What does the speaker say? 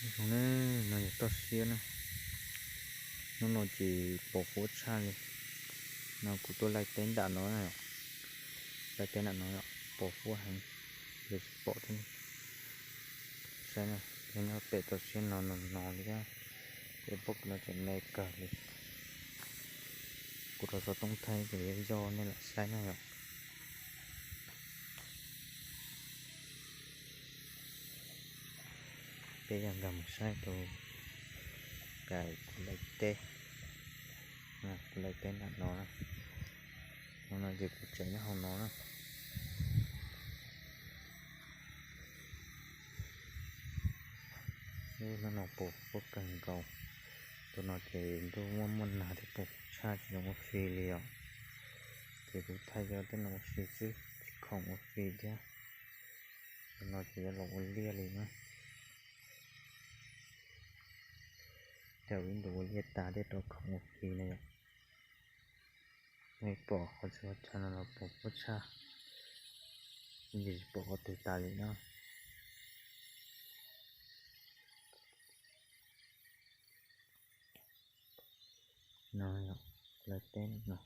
Zoo na, no yog toj siab na. Hnub no ces pos huab tshaj li. No kuv tuaj laij teb nram no na, laij teb nram no pos huab heev, yog tsis pom thiab. Saib na, nyob pem toj siab no no no li, ces pom no tseem me kawg li. Kuv rau xov tooj thaij ces yog nej lam saib na yom. Peb yog nkag mus saib rau kuv laij teb, kuv laij teb nram no. Hauv no ces kuv tsev nyob hauv no na. Hnub no pos huab kawg nkaus. Tus no ces ntuj muaj muaj nag thiab pos tshaj tsis zoo ua fi li os. Ces kuv thaij cov tej no ua si xwb, tsis khoom ua fi thiab. Tus no ces yuav los ua liaj li na. Coj ib ntus ua liaj tas thiaj rau khoom ua fi na yom. Nej pom qhov txhia chaw no los pos huab tshaj, yeej tsis pom qhov twg tas li na. No, laij teb no,